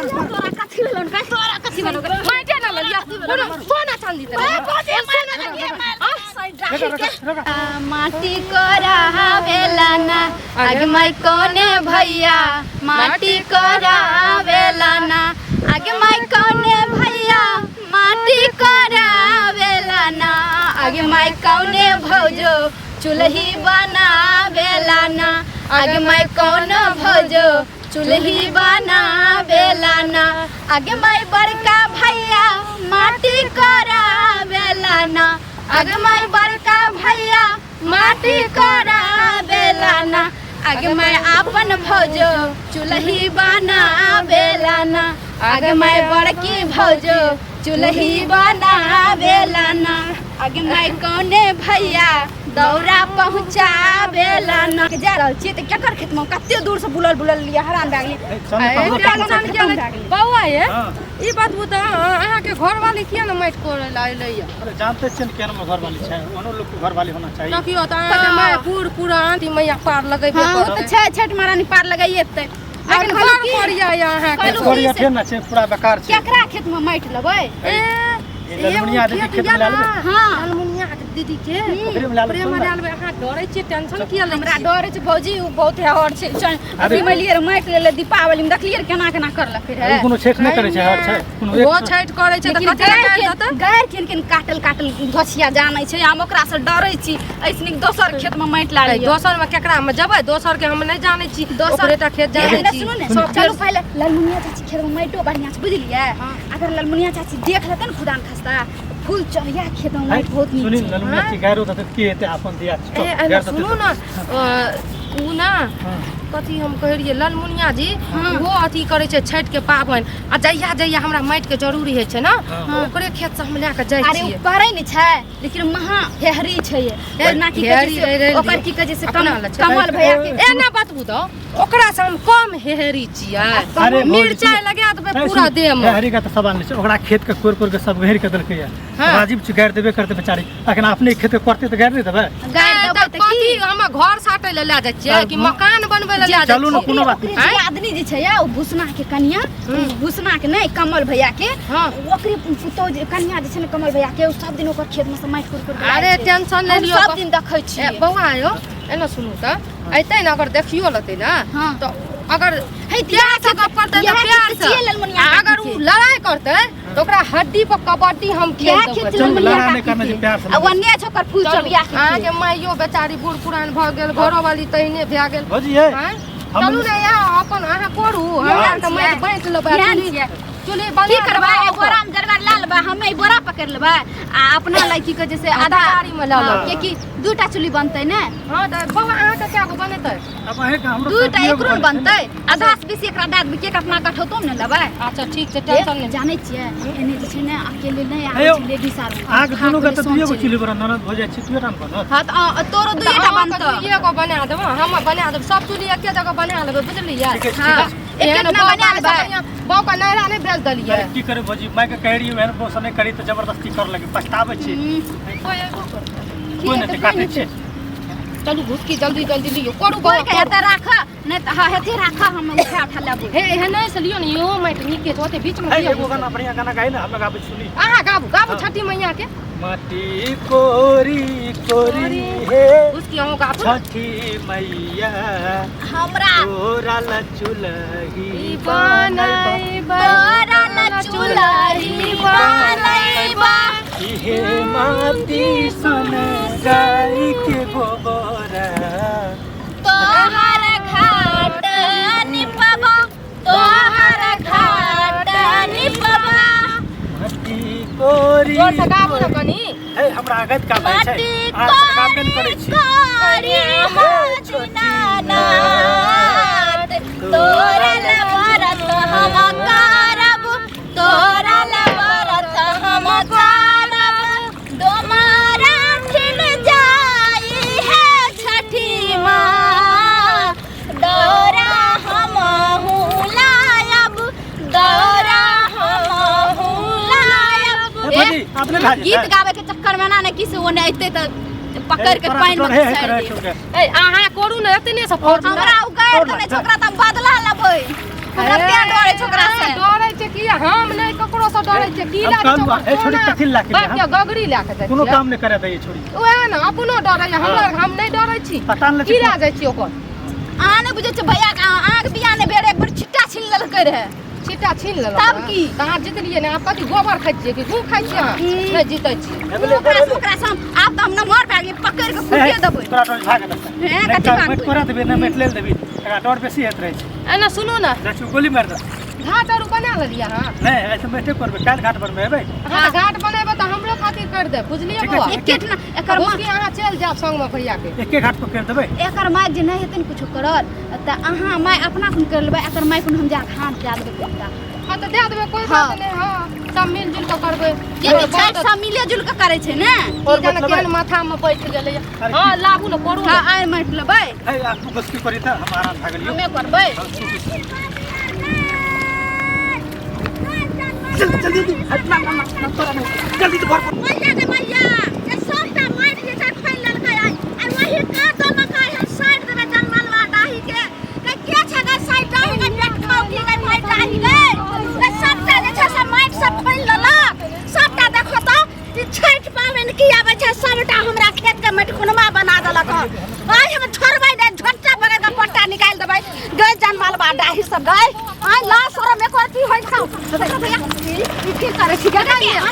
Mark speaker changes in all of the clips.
Speaker 1: तोरा कथी भेलौ ने? तोरा कथी भेलौ?
Speaker 2: माइटे ना ललिया कोनो सोना चांदी ते
Speaker 1: माटी कोरावेला ना आगे माई कोने भैया, माटी कोरावेला ना आगे माई कोने भैया, माटी कोरावेला ना आगे माई कोने भौजो चुल्ही बनावेला ना आगे माई कोनो भौजो चुल्ही बनावेला ना आगे माई बड़का भैया माटी कोरावेला ना आगे माई बड़का भैया माटी कोरावेला ना आगे माई आपन भौजो चुल्ही बनावेला ना आगे माई बड़की भौजो चुल्ही बनावेला ना आगे माई कौने भैया दौरा पहुँचावेला ना। जा रहल छियै तऽ केकर खेतमे कते दूर से बुलल बुलल लिअ, हैरान भए गेलियै।
Speaker 2: बौआ ये ई बात बता, अहाँके घरवाली किया ने माटि कोड़ै लए अयलैया?
Speaker 3: अरे जानते छियै ने केहन घर वाली छै, ओहनो लोक के घर वाली होना चाही।
Speaker 2: देखियौ तऽ अहाँके माय बूढ़ पुरान मैया पार लगेबे
Speaker 1: हाँ, ओ
Speaker 2: करतै।
Speaker 1: तऽ छै, छठि महारानी पार लगाइए।
Speaker 2: लेकिन
Speaker 1: कहलहुँ
Speaker 2: बड़ कोरिया यऽ अहाँके।
Speaker 1: कहलहुँ
Speaker 3: कोरिया
Speaker 1: की से-
Speaker 3: फेर ना छै, पूरा बेकार छै।
Speaker 1: केकरा खेतमे माटि लेबै?
Speaker 2: ए,
Speaker 3: ई ललमुनिया दीदी खेत में लए लेबै।
Speaker 1: हाँ।
Speaker 2: ललमुनिया के दीदी के
Speaker 3: ओकरे में लए लेबै,
Speaker 2: प्रेम
Speaker 3: चल ना।
Speaker 2: लए लेबै। अहाँ डरै छियै, टेंशन किया लै
Speaker 1: हमरा
Speaker 2: छियै?
Speaker 1: डर छै भौजी, ओ बहुत हर छै। चल,
Speaker 3: अरे
Speaker 1: अभी मलियै रे माटि लेले दीपावली में, देखलियै रे केना केना करलकै रे।
Speaker 3: ओ कोनो छठि नहि करै छै, हर छै कोनो एक
Speaker 2: ओ छठि करै छै तऽ
Speaker 1: लेकिन
Speaker 2: कथी लए
Speaker 1: गाय
Speaker 2: काटि
Speaker 1: के
Speaker 2: देतै?
Speaker 1: गाय केहन केहन काटल काटल गछिया जानै छै, हम ओकरा से डरै छी। ऐसे नीक दोसर खेत में माटि ला
Speaker 2: ऐ,
Speaker 1: लिअ।
Speaker 2: दोसर में केकरा में जेबै? दोसर के हम नहि जानै छी,
Speaker 1: दोसर
Speaker 2: ओकरे टा खेत जानै
Speaker 1: एने
Speaker 2: छी।
Speaker 1: सुनू ने,
Speaker 2: सब
Speaker 1: चलू पहिले ललमुनिया चाची खेत में माटियो बढ़िया छै, बुझलियै?
Speaker 2: हाँ।
Speaker 1: अगर ललमुनिया चाची देख लेतै ने खुदान खस्ता फूल चढ़िया खेत में माटि बहुत नीक
Speaker 3: सुनी
Speaker 1: छै।
Speaker 3: ललमुनिया छी गायरो देतै की हेतै? अपन दिया
Speaker 2: ए, एने सुनू ने, उ ना कथी हम कहै रहियै, ललमुनिया जी वो अथी करै छै छठि के पाबनि, आ जहिया जहिया हमरा माटि के जरूरी होइ छै ने, ओकरे खेत से हम लए के जाइ
Speaker 1: अरे ओ
Speaker 2: छियै।
Speaker 1: करै नहि छै, लेकिन महा हेहरी छै ये।
Speaker 2: हे,
Speaker 1: ना की कहै
Speaker 2: हेहरी
Speaker 1: छै से,
Speaker 2: रहि रहि
Speaker 1: ओकर की कहै छै से
Speaker 2: अपना लए छै।
Speaker 1: कमल भैया के
Speaker 2: एना बतबू तऽ ओकरा से हम कम हेहरी छियै?
Speaker 3: अरे भौजी,
Speaker 2: मिरचाइ लगा देबै
Speaker 3: नहीं,
Speaker 2: पूरा
Speaker 3: सुन,
Speaker 2: देह में।
Speaker 3: हरी का तऽ सवाल नहि छै। ओकरा खेत के कोरि कोरि के सब घेर के देलकै या
Speaker 2: हाँ।
Speaker 3: राजीव छी, गारि देबे करतै बेचारी। अखन अपने खेत के करतै तऽ गारि नहि देबै?
Speaker 1: गारि
Speaker 2: ए,
Speaker 1: देबै
Speaker 2: तऽ
Speaker 1: तऽ
Speaker 2: कथी
Speaker 1: की
Speaker 2: हम घर साटै लए लए जाइ छियै कि मकान बनबै लए लए जाइ
Speaker 3: चलू ने,
Speaker 2: छियै?
Speaker 3: कोनो बात
Speaker 1: ओकरे जे आदमी जे छै या, ओ भूसना के कनिया, भूसना के नहि, कमल भैया के।
Speaker 2: हाँ।
Speaker 1: ओकरे पुतोह जे कनिया जे छै ने कमल भैया के, ओ सब दिन ओकर खेत में से माटि कोरि कोरि के
Speaker 2: अरे
Speaker 1: लाबै छै।
Speaker 2: टेंशन नहि
Speaker 1: हम
Speaker 2: लियौ।
Speaker 1: सब दिन देखै
Speaker 2: ए,
Speaker 1: छियै।
Speaker 2: बौआ यौ, एना सुनू तऽ अयतै ने, अगर देखियो लेतै ने
Speaker 1: हाँ।
Speaker 2: तऽ अगर
Speaker 1: हे,
Speaker 2: प्यार से गप करतै तऽ
Speaker 1: इएह
Speaker 2: प्यार
Speaker 1: खेत
Speaker 2: से,
Speaker 1: छियै ललमुनिया
Speaker 2: आ अगर
Speaker 1: काकी
Speaker 2: ओ
Speaker 1: के।
Speaker 2: लड़ाई करतै तऽ ओकरा हड्डी पर कबड्डी हम खेल
Speaker 1: इएह
Speaker 2: देबै।
Speaker 1: खेत
Speaker 3: चल,
Speaker 1: ललमुनिया
Speaker 3: लड़ाई नहि
Speaker 1: काकी
Speaker 3: करना छै,
Speaker 1: के।
Speaker 3: प्यार से
Speaker 1: आ ओन्ने छै ओकर फूल
Speaker 2: चलू,
Speaker 1: चबिया के
Speaker 2: अहाँके
Speaker 1: खेत।
Speaker 2: माइयो बेचारी बूढ़ पुरान भऽ गेल, घरोवाली तहिने भए गेल।
Speaker 3: भौजी ये
Speaker 2: आँय?
Speaker 3: हम-
Speaker 2: चलू ने, यहाँ अपन अहाँ करू, हमरा आरके माटि बाँटि लेबै।
Speaker 1: इएह
Speaker 2: चुल्ही
Speaker 1: छियै।
Speaker 2: चुल्ही
Speaker 1: की
Speaker 2: बना
Speaker 1: करबै?
Speaker 2: देबै।
Speaker 1: ए बोरा में जरबा लए लेबै, हमे ई बोरा पकड़ि लेबै आ अपना लए की कहै छै से आधा
Speaker 2: तरकारी में लऽ लेबै।
Speaker 1: किएकि दूटा चुल्ही बनतै ने।
Speaker 2: हँ तऽ बौआ, अहाँके कए गो बनेतै?
Speaker 3: अब अहाँके हमरो
Speaker 1: दूटा
Speaker 3: सब्जियो
Speaker 1: एकरो ने
Speaker 3: बनतै।
Speaker 1: बनतै, आधा से बेसी एकरा दए देबै, किएकि अपना कठौतो ने लेबै।
Speaker 2: अच्छा ठीक छै, टेंशन नहि।
Speaker 1: जानै छियै, एने जे छै ने अकेले नहि
Speaker 3: हे यौ,
Speaker 1: आबै छै लेडीज आर।
Speaker 3: अहाँके दुनू के तऽ दुइए गो चुल्ही बनत, ननद भऽ जाइ छै, दुइए टा ने बनत।
Speaker 1: हँ तऽ तोरो दुइएटा बनतौ।
Speaker 2: दुइए गो बना देबो, हम बना देब, सब चुल्ही एके जगह बना लेबै, बुझलियै?
Speaker 3: ठीके छै,
Speaker 1: हाँ।
Speaker 3: ठीके छै।
Speaker 1: एक
Speaker 2: एहन
Speaker 1: एक ना
Speaker 2: बौआ
Speaker 1: बना
Speaker 2: के
Speaker 1: लेबै।
Speaker 2: बढ़िआँ, बौआ नैहरा नहि भेज देलियै।
Speaker 3: अरे की करे भौजी, माय के कहि रहियै एहन बौस नहि करी तऽ जबरदस्ती कर लगे, पछताबै छी।
Speaker 2: कोइ एगो करतै।
Speaker 3: कोइ नहि छै, काटै छै।
Speaker 2: चलू घुसकी, जल्दी जल्दी लियौ, करू बौआ,
Speaker 1: बोल के
Speaker 2: करू।
Speaker 1: हेतै राख, नहि तऽ हँ हेतै राख, हम उठा उठा लेबै।
Speaker 2: हे एहन नहि से लियौ ने, इहो माटि नीके छै, ओते बीच में
Speaker 3: है
Speaker 2: किया
Speaker 3: एगो
Speaker 2: घुसतै?
Speaker 3: गाना, बढ़िया गाना गाइ ने, हम गाबै सुनी।
Speaker 2: अहाँ गाबू, गाबू।
Speaker 3: हाँ।
Speaker 2: छठी मैया के
Speaker 3: माटी कोरी कोरी हे
Speaker 2: घुसकी, अहूँ गाबू ने।
Speaker 3: छठी मैया
Speaker 1: हमरा
Speaker 3: तोरा लचुलही
Speaker 2: ई बनैबा,
Speaker 1: तोरा लचुलही बनैबा।
Speaker 3: इहे माटी सन गाय के गोबरा
Speaker 1: तोहर घाट निपबा, तोहर घाट निपबा।
Speaker 3: माटी कोरी
Speaker 2: जोर से गाबू ने कनी।
Speaker 3: हे, हमरा आगत का भाई छै।
Speaker 1: माटी
Speaker 3: अहाँ सब गाबे ने करै छी।
Speaker 1: कोरी हो दीनानाथ, तोरा ला व्रत हम करब, तोरा ला व्रत हम करब। डोमारा ठिन जाई है छठी माँ, दौरा हमहूँ लायब, दौरा हमहूँ लायब।
Speaker 3: हे भौजी, अपने भए
Speaker 1: गीत
Speaker 3: जेतै।
Speaker 1: गावे के चक्कर में ना ने कि से ओने अइते तऽ पकड़ के
Speaker 3: तोरा
Speaker 1: पानि में
Speaker 3: तोरा हे, हे,
Speaker 1: घुसारि
Speaker 3: तोरा
Speaker 1: दे।
Speaker 3: छोड़ के।
Speaker 2: ए, अहाँ करू ने, एतने से फौज
Speaker 1: हमरा उ गारि देने छै, ओकरा तऽ हम बदला लेबै। हमरा तें डरै छै ओकरा से।
Speaker 2: डरै छै की? हम नहि ककरो से डरै छै। की
Speaker 3: हम
Speaker 2: लए
Speaker 3: कहलहुँ, ए छोरी कथी लए के
Speaker 2: बाप
Speaker 3: हम?
Speaker 2: के गगरी लए के जाइ
Speaker 3: कोनो
Speaker 2: छियै।
Speaker 3: काम नहि करे दैए छोरी।
Speaker 2: उएह ने अपनो डरै हमरा, हम नहि डरै छी।
Speaker 3: पता नहि
Speaker 2: की लए जाइ छी ओकर?
Speaker 1: अहाँ नहि बुझै छियै भैया के, अहाँके बियाह नहि भेल, एक बेर छिट्टा छीन लेलकै रहए।
Speaker 2: छिट्टा छीन लेलक।
Speaker 1: तब की?
Speaker 2: तऽ अहाँ जितलियै ने? आब कथी गोबर खाइ छियै कि गुँ खाइ छियै अहाँ? नहि जीतै छी।
Speaker 1: ओकरा से, ओकरा से हम आब तऽ हम नमहर भए गेलियै, पकड़ि कऽ कुटिए देबै।
Speaker 3: तोरा डर भाग देतै।
Speaker 1: हे,
Speaker 3: नहि
Speaker 1: कथी
Speaker 3: तऽ
Speaker 1: भागबै?
Speaker 3: माटि कोरा देबी, नहि माटि लेल देबी, एकरा डर बेसी होइत रहै छै।
Speaker 2: एना सुनू ने।
Speaker 3: जाइ छी, गोली मारि देतै।
Speaker 2: घाट आर बना लेलियै अहाँ?
Speaker 3: नहि, ऐसे माटिए करबै, काल्हि घाट बनबै एबै।
Speaker 2: अहाँ तऽ घाट बनेबै तऽ हमरो खातिर करि देब, बुझलियै?
Speaker 3: ठीक
Speaker 2: बौआ
Speaker 3: छै।
Speaker 1: एके ठिना एकर माँ
Speaker 2: भुसकी अहाँ चलि जायब संगमे भैयाके।
Speaker 3: एके घाट पर करि देबै।
Speaker 1: एकर माय जे नहि हेतै ने कुछो करल तऽ अहाँ माय अपना कोन करि लेबै, एकर माय कोन हम जाके हाथ दए देबै एकटा।
Speaker 2: हँ तऽ दए देबै, कोइ बात नहि। हँ, सब मिल जुल कऽ करबै।
Speaker 1: कियाकि छठि सब मिले जुल कऽ करै छै ने।
Speaker 3: और
Speaker 2: की जाने
Speaker 3: मतलब
Speaker 2: केहन माथामे बैठ गेलैए।
Speaker 3: अरे
Speaker 2: हँ, लाबू ने, करू
Speaker 1: हँ
Speaker 2: ने।
Speaker 1: आइ माटि लेबै।
Speaker 3: हे, आ तू बस की करी तऽ हम आराम भए गेलियौ।
Speaker 1: हमे करबै।
Speaker 3: हाँ, तू बस। जल्दी जल्दी जल्दी, हट ना ना ना, तोरा नहीं, जल्दी तो घर पर।
Speaker 1: मैया गे मैया, जे सबटा माटि जे छै खोलि लेलकै आइ, आ वही काटो मकाइ हम साइड देबै जंगलवा डाही के। गे के छै गे साइड डाही गे पेट खाउ की गे माटि डाही गे? गे सबटा जे छै से माटि सब खोलि लेलक सबटा। देखो तऽ ई छठि पाबनि की आबै छै, सबटा हमरा खेत के माटि खुनमा बना देलक हन। आइ हम छोड़बै नहि, झोटा पकड़ि कऽ पट्टा निकालि देबै गै जनमलवा डाही सब गै। आइ लाश शरम एको अथी होइ छौ भैया, ई की करै छी गे?
Speaker 2: कथी छियै?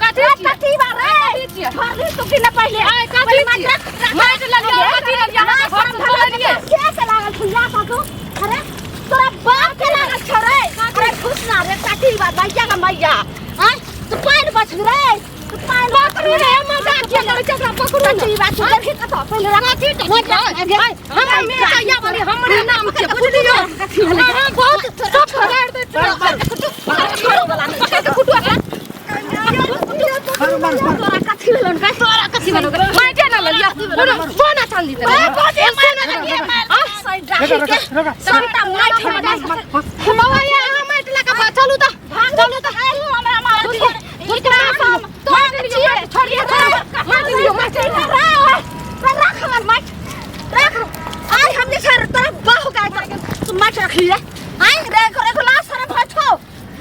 Speaker 1: कथी बार रे?
Speaker 2: कथी छियै?
Speaker 1: छोड़ली तू कि नहि पहिले?
Speaker 2: आइ कथी छियै? माटि लेलियै, कथी लेलियै? अहाँके घर से चलेलियै।
Speaker 1: के के लागल छौ या काकू? अरे तोरा बाप के लागल छौ रे? अरे खुश ना रे, कथी बात भैया का मैया? आय तू पानि बच रे, तू पानि
Speaker 2: पकड़ू रे, मजाक किया करै छै? ओकरा पकड़ू ने।
Speaker 1: कथी बात छौ? देखी कतऽ पहिले रख।
Speaker 2: कथी टकी? आइ, हमरा मेटैया वाली हमरे नाम छै, बुझलियै? अहाँ बहुत सब गारि दैत छी।
Speaker 1: पकड़ के कुटु एकरा।
Speaker 3: मारू मारू मारू।
Speaker 1: तोरा कथी भेलौ गे? तोरा कथी भेलौ गे?
Speaker 2: माटि ने लेलियै, कोनो सोना चांदी देलकै।
Speaker 3: रगा रगा रगा।
Speaker 1: सबटा माटि हमरा
Speaker 2: बाबा ये अहाँ माटि लऽ कऽ चलू तऽ, चलू तऽ।
Speaker 1: हमरा मारत।
Speaker 2: भुसकी माटि लियौ, माटि छोड़ियौ, माटि लियौ, माटि लियौ।
Speaker 1: राख हमर माटि राख। आइ हम जे छै तोरा बाहु गाय तू माटि रखली रे। आइ रे रे लाश शरम होइ छौ?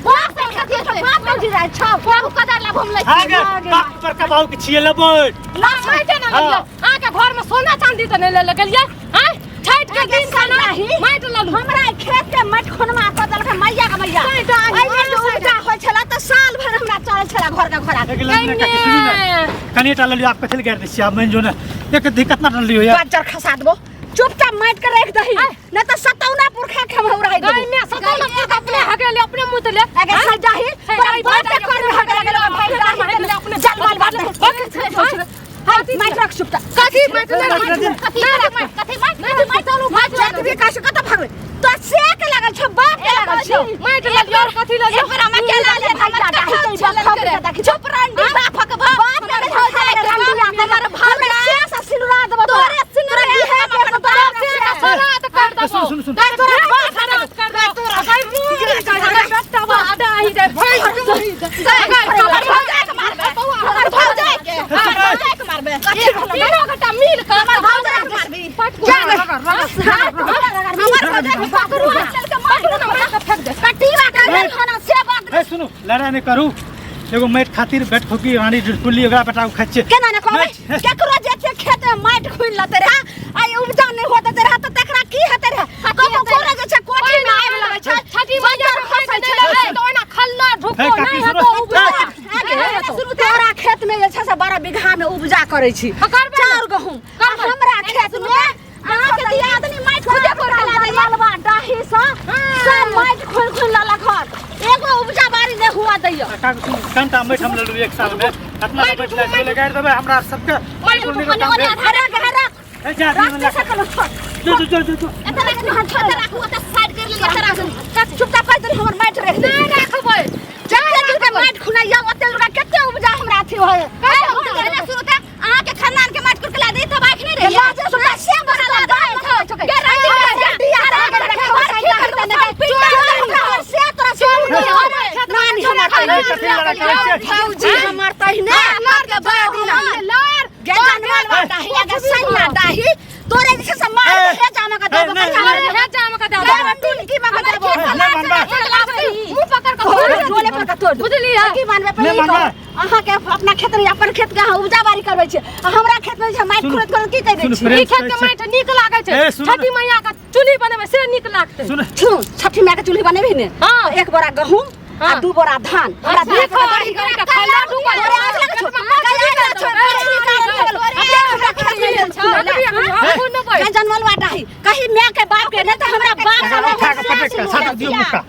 Speaker 1: बाप के कथी छौ? बाप के जी जाइ छौ बाबू कदर लाभ हम लै
Speaker 3: हाँ गे, बाप के बड़का बाबू के छियै लेबै।
Speaker 2: ना माटि ने लेलियै अहाँके घरमे सोना चांदी तऽ नहि ले गेलियै? आँय, छठि के दिन खाना माटि लेलहुँ।
Speaker 1: हमरा ई खेत के माटि खुनमा कऽ देलक मैया के मैया।
Speaker 2: साइड आ,
Speaker 1: एहिमे जे उपजा होइ छलै तऽ साल भरि हमरा चलै छलै घर के घोड़ा।
Speaker 3: एक लाइन ने काकी, सुनू ने, कनिए टा लेलियो, आप कथी लए गारि दै छियै? आब मानि जो ने, एक धी कतना टा लेलियो यार?
Speaker 1: बज्जर खसा देबो, चुपचाप माटि के राखि दही, नहि तऽ सतौना पुरखा के हम उड़ाइ देबो।
Speaker 2: गाय में सतौना पुरखा अपने हगेले, अपने मुँह ले।
Speaker 1: अगर सजाही तोरा बाप के कर में हगे लगल भाई डाही अपने जल माल बात नहीं। माटि रख चुपचाप।
Speaker 2: कथी माटि ले?
Speaker 1: कथी माटि? कथी माटि? कथी माटि? चलू माटि जतबी काश कत भागबै तो से के लागल छौ, बाप के लागल छौ।
Speaker 2: माटि लेलियै और कथी लेलियै?
Speaker 1: एक बेर हमरा के लाले भैया डाही ते बाप के देखी चुप रंडी बापक बाप हमर भौजाई के हमर भौजाई से से सिनुरा देबो तोरे सिनुरा है के बाप
Speaker 2: से का सरात कर देबो।
Speaker 3: सुन सुन सुन।
Speaker 2: तोरा बाप सरात कर देबो। तोरा गाय मुँह बेटा डाही दे भाई।
Speaker 1: हमर भौजाई के मारबे, हमर भौजाई के, हमर भौजाई के मारबे।
Speaker 2: तीनों गोटा मिल कऽ
Speaker 1: हमर भौजाई के मारबी। हमर भौजाई के पकड़ू, चल के मार
Speaker 2: पकड़ू ना, मारि कऽ फेंक दे।
Speaker 1: कटीवा कर खाना से बात।
Speaker 3: हे सुनू, लड़ाइ नहि करू। एगो माटि खातिर बेट ठोकी रानी ढुटकुली ओकरा बेटा के खाइ छियै।
Speaker 1: केना ने कहबै?
Speaker 3: माटि,
Speaker 1: केकरो जे छै खेत में माटि खुनि लेतै रहे आ ई उपजा नहि होत देतै रहे तऽ तकरा की हेतै रहे? ककरो कोरे जे छै कोठी में आबि लगै छै,
Speaker 2: छठी मैया
Speaker 1: बज्जर
Speaker 2: के
Speaker 1: खसै
Speaker 2: माटि
Speaker 1: छै।
Speaker 2: नहि लेबै तऽ ओहिना खल्ला
Speaker 3: हे
Speaker 2: ढुको
Speaker 3: काकी,
Speaker 2: नहि
Speaker 3: सुनू।
Speaker 2: हेतौ उपजा।
Speaker 1: आगे सुनू, तोरा खेत में जे छै से 12 बीघा में उपजा करै छी
Speaker 2: हँ, करबै ने।
Speaker 1: चाउर गहूम, आ हमरा खेत में अहाँके दियादनी माटि खुदे कोरि के ला दैया। मलबा डाही सँ सब माटि खुनि खुनि लेलक हन, एगो उपजा बाड़ी नहि हुआ दैया।
Speaker 3: काका सुनू, कनिटा माटि हम लेलहुँ एक साल में कतना माटि लए गेलै, गारि देबै हमरा सबके।
Speaker 2: माटि
Speaker 3: कोनो
Speaker 2: उठू,
Speaker 3: काम
Speaker 1: ओने
Speaker 3: भेल।
Speaker 1: ओने रख, रख।
Speaker 3: हे जा
Speaker 1: रख
Speaker 3: दियौ
Speaker 1: से सकल छोड़।
Speaker 3: जो जो जो जो जो।
Speaker 1: एतऽ राख, हम छोड़ राखू, ओतऽ साइड कर लिअ, एतऽ राखू। चुपचाप पैर देली हमर माटि रख दे।
Speaker 2: नहि राखबै।
Speaker 1: जते दूर माटि खुनाइया ओते दूर कते उपजा हमरा अथी होय। शुरू तऽ अहाँके खानदान के माटि कुटला दे तब आँखि नहि रही। लाजे सुता से बना ला दे गे रंडी के से तोरा नानी हमर
Speaker 3: हे कथी लड़ाइ करै छियै?
Speaker 1: भौजी हमर तहिने
Speaker 2: लड़ के बड़ा दिन लड़
Speaker 1: गे जानवर डाही गे सैया डाही तोरे जे छै से मार हे जामा के देबो।
Speaker 3: नहीं,
Speaker 1: कहिया
Speaker 2: हे जाम के दे
Speaker 1: देबो, टुनकी में के देबो।
Speaker 4: तोड़ दू।
Speaker 2: बुझलियै?
Speaker 4: की मानबै पहिले
Speaker 3: नहि
Speaker 4: ई कहू।
Speaker 3: मानबै।
Speaker 4: अहाँके अपना खेत में अपन खेत के अहाँ उपजा बाड़ी करबै छियै आ हमरा खेत में जे माटि
Speaker 3: सुनू,
Speaker 4: खुरैत खुरैत की कहि दै
Speaker 3: सुनू,
Speaker 4: छियै
Speaker 3: प्रेम
Speaker 2: ई खेत के
Speaker 3: छै।
Speaker 2: माटि नीक लागै छै
Speaker 3: ए, सुनू ने।
Speaker 2: छठी मैया के चूल्ही बनेबै से नीक लागतै
Speaker 3: सुन
Speaker 4: सुनू छठी माय के चूल्ही बनेबही ने
Speaker 2: हाँ।
Speaker 4: एक बोरा गहूम आ
Speaker 2: हाँ।
Speaker 4: दू बोरा धान हमरा
Speaker 2: अच्छा,
Speaker 4: देख
Speaker 2: खा, ई कहि के खैला डूबल।
Speaker 4: तोरे आँख लगै छौ, गया गेल छौ, मछली काटि देलौ। अपने हमरा खेत में लेल छौ।
Speaker 2: हाँ,
Speaker 4: कहीं जनमलवा डाही कहीं माय के बाप के नहीं तो हमरा बाप
Speaker 3: एकरा उठा के पटक के साटक दियौ मुक्का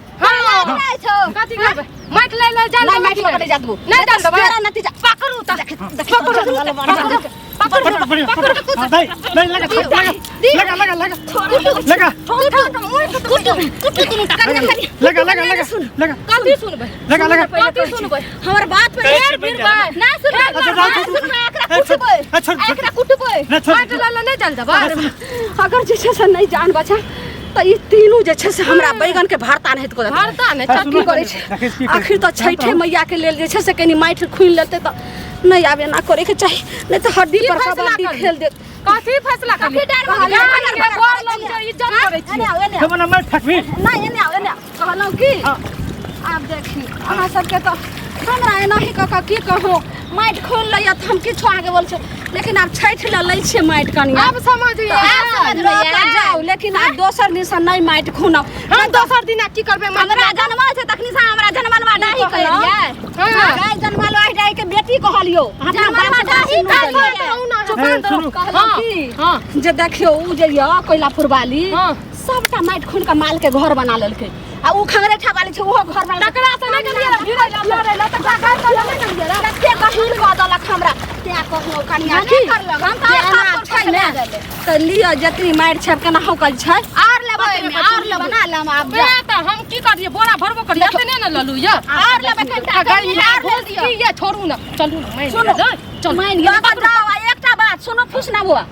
Speaker 2: कथी करबै माटि लै ले जान
Speaker 4: नहीं माटि लऽ के नहीं जा देबो
Speaker 2: नहीं जान देबै
Speaker 4: तेरा नतीजा
Speaker 2: पकड़ू तऽ
Speaker 4: देख देख पकड़ू
Speaker 3: पकड़ पकड़ पकड़ हाँ, दे दे लगा लगा लगा लगा लगा
Speaker 1: कुटु कुटु दुनू टा
Speaker 3: लगा लगा लगा लगा
Speaker 2: कथी सुनबै
Speaker 3: लगा लगा
Speaker 2: कथी सुनबै
Speaker 4: हमर बात पे
Speaker 3: कहै
Speaker 4: ढेर
Speaker 3: छियै
Speaker 4: भीड़
Speaker 3: बनि
Speaker 4: बा
Speaker 3: जाए।
Speaker 1: ना सुनबै
Speaker 3: अच्छा, जाओ,
Speaker 1: ना
Speaker 3: छोड़,
Speaker 1: सुनबै एकरा
Speaker 3: ए, छोड़,
Speaker 1: कुटबै
Speaker 3: ए, छोड़, छोड़।
Speaker 1: एकरा कुटबै
Speaker 3: ना छोड़
Speaker 2: माटि लै ले नहि जान देबै
Speaker 4: अगर जे छै से नहीं जान बचा तऽ ई तीनू जे छै से हमरा बैगन के भरता नहीं हेतै
Speaker 2: भरता नहि
Speaker 3: हाँ,
Speaker 2: चटनी
Speaker 3: सुनू।
Speaker 4: करै छै
Speaker 3: देखै छी की करै
Speaker 4: आखिर तऽ छठे मैया के लेल जे छै से कनी माटि खुनि लेतै तऽ नहि आब एना करे के चाही नहीं तऽ हड्डी
Speaker 2: की
Speaker 4: पर
Speaker 2: फैसला
Speaker 4: कबड्डी
Speaker 2: करली?
Speaker 4: खेल देत
Speaker 2: कथी फैसला करली
Speaker 1: कथी डर भऽ गेल?
Speaker 2: गाम के बड़ लोग जे इज्जत करै
Speaker 4: एने
Speaker 2: छियै
Speaker 4: आउ, एने आउ।
Speaker 3: जब ना माटि फेकबी
Speaker 4: नहि एने आउ, एने आउ। कहलहुँ की
Speaker 3: हाँ।
Speaker 4: आब देखी अहाँ सबके तऽ हमरा एनाही कऽ कऽ की कहू माटि खोलि लैया तऽ हम किछो आगे बोल छै लेकिन आब छठि लए लै छियै माटि कनिया
Speaker 2: आब समझ
Speaker 4: लऽ कऽ जाउ लेकिन आब दोसर दिनसँ नहि माटि खुनब
Speaker 2: हम दोसर दिना की करबै माटि
Speaker 1: हमरा जनमल छै तखनी से हमरा जनमलवा डाही कहलियै
Speaker 2: हाँ।
Speaker 4: गाय जनमल ओहि डाही के बेटी कहलियो अपना
Speaker 1: जनमलवा
Speaker 4: बाप
Speaker 1: डाही
Speaker 4: से
Speaker 1: कहलियै।
Speaker 4: सुनलियै।
Speaker 3: ए, सुनू
Speaker 4: कहलहुँ की
Speaker 2: हाँ
Speaker 4: जे देखियौ उ जे यऽ कोयलापुर वाली
Speaker 2: हाँ।
Speaker 4: सबटा माटि खून के माल के घर बना लेलकै आ उ खंगरेठा वाली छै ओहो घर बना
Speaker 2: तकरा से नहि गेलियै रऽ, भिड़ै लए लड़ै लए तकरा गारि कऽ नहि गेलियै रऽ।
Speaker 4: कते गहीर कऽ देलक हमरा तें कहलहुँ कनिया की
Speaker 1: करलक, हम तऽ
Speaker 4: जे
Speaker 1: आर
Speaker 4: एना
Speaker 1: पापड़
Speaker 4: छै ने
Speaker 1: बना देबै।
Speaker 4: तऽ लिअ जतनी मारि छै केनाहु कऽ छै
Speaker 1: आर लेबै एहिमे, आर लेबै बना लेम आब
Speaker 2: बे तऽ हम की करियै बोरा भरबो करियै एतने ने ललू यऽ
Speaker 1: आर लेबै कनिटा
Speaker 2: गर्मी
Speaker 1: कनि आर
Speaker 2: भूल
Speaker 1: ले दिअ
Speaker 2: की ये छोड़ू ने चलू ने मानि
Speaker 4: सुनू।
Speaker 2: गेलै चलू
Speaker 1: मानि
Speaker 4: लऽ
Speaker 1: गेलै
Speaker 4: कऽ जाउ आ एकटा बात सुनू फुस ना बुआ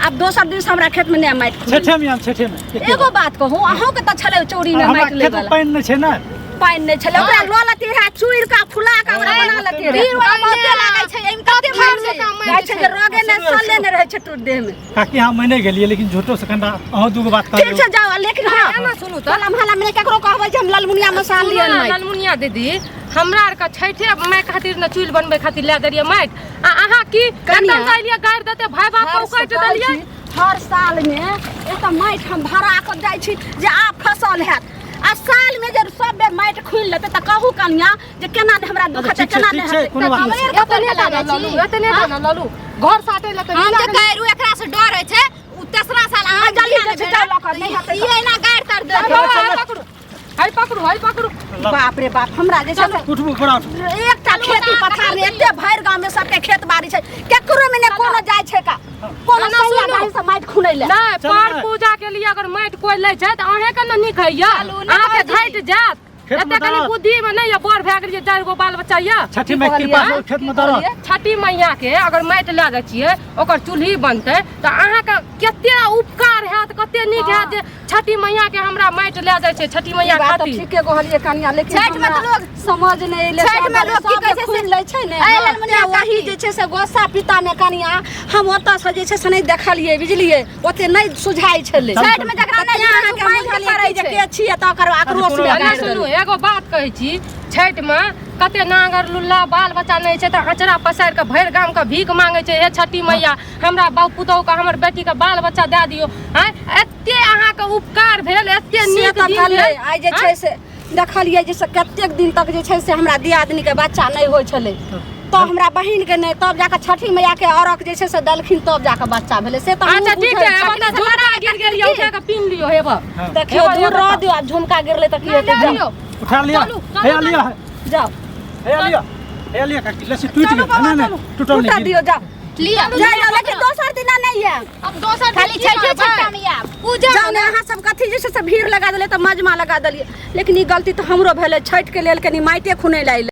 Speaker 4: आब दोसर दिन से हमरा खेत में नहि माटि खुनू।
Speaker 3: छठे में आम छठे में
Speaker 4: एगो बात कहू अहूँके तऽ छलै चोरी में
Speaker 3: हमरा
Speaker 4: माटि लै
Speaker 3: खेत में
Speaker 4: वाला
Speaker 3: पानि नहि छै ने
Speaker 4: पानि नहि छलै ओकरा लऽ लेती रहए चूरि कऽ फुला कऽ ओकरा बना लेती रहए
Speaker 1: भीड़ वाला बहुते लागै छै एहिमे कते मारि छै
Speaker 4: कहै छै जे रगे नहि सले नहि रहै छै टूट देह में
Speaker 3: काकी अहाँ मानि गेलियै लेकिन झूठो से कनिटा अहूँ दूगो बात
Speaker 4: ठीक
Speaker 3: कहलियै
Speaker 4: छै जाउ लेकिन हँ
Speaker 2: एना सुनू तऽ
Speaker 4: टोला मोहल्ला में केकरो कहबै जे हम ललमुनिया में साल
Speaker 2: सुनू
Speaker 4: लिअ
Speaker 2: ने
Speaker 4: नहि
Speaker 2: ललमुनिया दीदी हमरा आरके छठे माय खातिर ने चूल्हि बनबै खातिर लए देलियै माटि आ अहाँ की
Speaker 4: कनिया।
Speaker 2: एकदम देलियै गारि देते भाय बाप के उकटि देलियै
Speaker 4: हर साल में एतऽ माटि हम भरा कऽ जाइ छी जे आब फसल हैत आ साल में जे सब बेर माटि खुनि लेतै तऽ कहू कनिया जे केना ने हमरा दुख
Speaker 3: अच्छा,
Speaker 4: हेतै
Speaker 3: ठीक छै,
Speaker 4: केना
Speaker 3: ठीक
Speaker 4: ने
Speaker 3: छै,
Speaker 4: हेतै
Speaker 3: कोनो बात नहि।
Speaker 2: एतने टा ने ललू एतने टा ने ललू घर साटे लए तऽ
Speaker 1: हम
Speaker 2: मिला
Speaker 1: जे कहै रहू एकरा से डर होइ छै उ तेसरा साल अहाँ
Speaker 4: जल्दी जाइ छै, जाउ लऽ कऽ, नहि हेतै
Speaker 1: ई एना गारि तर
Speaker 2: गेल।
Speaker 1: देत
Speaker 2: बाबा, हाय पकड़ू हाय पकड़ू हाय पकड़ू
Speaker 4: बाप रे बाप हमरा जे छै से
Speaker 3: उठबू बड़ा उठबू
Speaker 4: एकटा खेती पथार नहि एते भरि गाँव में सबके खेत बाड़ी छै केकरो में ने कोनो जाइ छै का कोनो
Speaker 2: ना,
Speaker 4: सैया
Speaker 2: सुनू।
Speaker 4: दाही से माटि खुनै ले
Speaker 2: नहि
Speaker 3: चलू
Speaker 2: पर
Speaker 3: ने।
Speaker 2: पूजा के लिए अगर माटि कोइ लै छै तऽ अहें के ने नीक होइया
Speaker 1: चलू ने
Speaker 2: अहाँके
Speaker 1: बाबूजी।
Speaker 2: घटि जायत
Speaker 3: खेत में
Speaker 2: एते कनि
Speaker 3: दरद।
Speaker 2: बुद्धि में नहि यऽ बड़ भए गेलियै चारि गो बाल बच्चा यऽ
Speaker 3: छठी में कृपा से खेत में दरद
Speaker 2: छठी मैया के अगर माटि लए जाइ छियै ओकर चूल्ही बनतै तऽ अहाँके कते उपकार हैत कते नीक हैत जे छठी मैया के हमरा माटि लए जाइ छै छठी मैया
Speaker 4: ई बात तऽ
Speaker 2: खातिर
Speaker 4: ठीके कहलियै कनिया लेकिन
Speaker 1: छठि में तऽ
Speaker 4: हमरा
Speaker 1: लोग-
Speaker 4: समझ नहि एलै
Speaker 1: छठि में
Speaker 4: सब
Speaker 1: लोग की
Speaker 4: सब
Speaker 1: कहै छै से-
Speaker 4: खुनि लै छै ने
Speaker 1: एहि ललमुनिया
Speaker 4: तें वही
Speaker 1: काकी।
Speaker 4: जे छै से गोस्सा पिता मे कनिया हम ओतऽ से जे छै से नहि देखलियै बुझलियै ओते नहि सुझाइ छलै
Speaker 1: छठि में जकरा नहि
Speaker 4: तें अहाँके
Speaker 1: मानि के
Speaker 4: बुझलियै
Speaker 1: करै
Speaker 4: कि जे
Speaker 1: छै।
Speaker 4: के छियै तऽ ओकर आक्रोश
Speaker 3: कोनो
Speaker 4: मे
Speaker 3: बात
Speaker 2: एना
Speaker 4: गारि
Speaker 2: सुनू
Speaker 4: देलकै।
Speaker 2: एगो बात कहै छी छठिमे कते नांगर लुल्ला बाल बच्चा नहि छै तऽ अचरा पसारि कऽ भरि गामके भीख मांगै छै हे छठी मैया हमरा बाप पुतहुके हमर बेटीके बाल बच्चा दए दियौ आँय एते अहाँके उपकार भेल एते
Speaker 4: से
Speaker 2: नीक
Speaker 4: तऽ
Speaker 2: दिन
Speaker 4: भेलै
Speaker 2: भेल
Speaker 4: आइ जे छै से देखलियै जे से कतेक दिन तक जे छै से हमरा दियादनीके बच्चा नहि होइ छलै तऽ हमरा बहिनके नहि तब जाकऽ छठी मैयाके अर्घ जे छै से देलखिन तब जाकऽ बच्चा भेलै से तऽ हमहूँ
Speaker 2: अच्छा ठीक
Speaker 4: बुझै
Speaker 2: छै
Speaker 4: छी।
Speaker 2: अब तऽ झुमका गिर गेल यऽ उठा कऽ पिन्ह लियौ हेबऽ
Speaker 4: देखियौ
Speaker 2: हेबऽ,
Speaker 4: दूर
Speaker 2: हेबऽ
Speaker 4: रह दियौ आब झुमका गिरलै तऽ की
Speaker 2: नहि,
Speaker 4: हेतै
Speaker 2: लए
Speaker 4: जाउ
Speaker 2: लियौ
Speaker 3: उठा लिअ
Speaker 2: चलू, चलू,
Speaker 3: हे लिअ
Speaker 4: जाउ
Speaker 3: हे लिअ हे लिअ काकी लस्सी टूटि गेल नहि नहि टूटल
Speaker 4: टूटा
Speaker 3: नहि
Speaker 4: दियौ जाउ
Speaker 1: लिअ
Speaker 4: जाउ जाउ लेकिन दोसर दिना नहि आयब
Speaker 1: अब दोसर खाली
Speaker 2: की
Speaker 1: छठे
Speaker 2: करबै?
Speaker 1: छठा में आयब पूजा
Speaker 4: जाउ ने अहाँ सब कथी जे छै से भीड़ लगा देलियै तऽ मजमा लगा देलियै लेकिन ई गलती तऽ हमरो भेलै छठिके लेल कनि माटिए खुनै लए अयलै।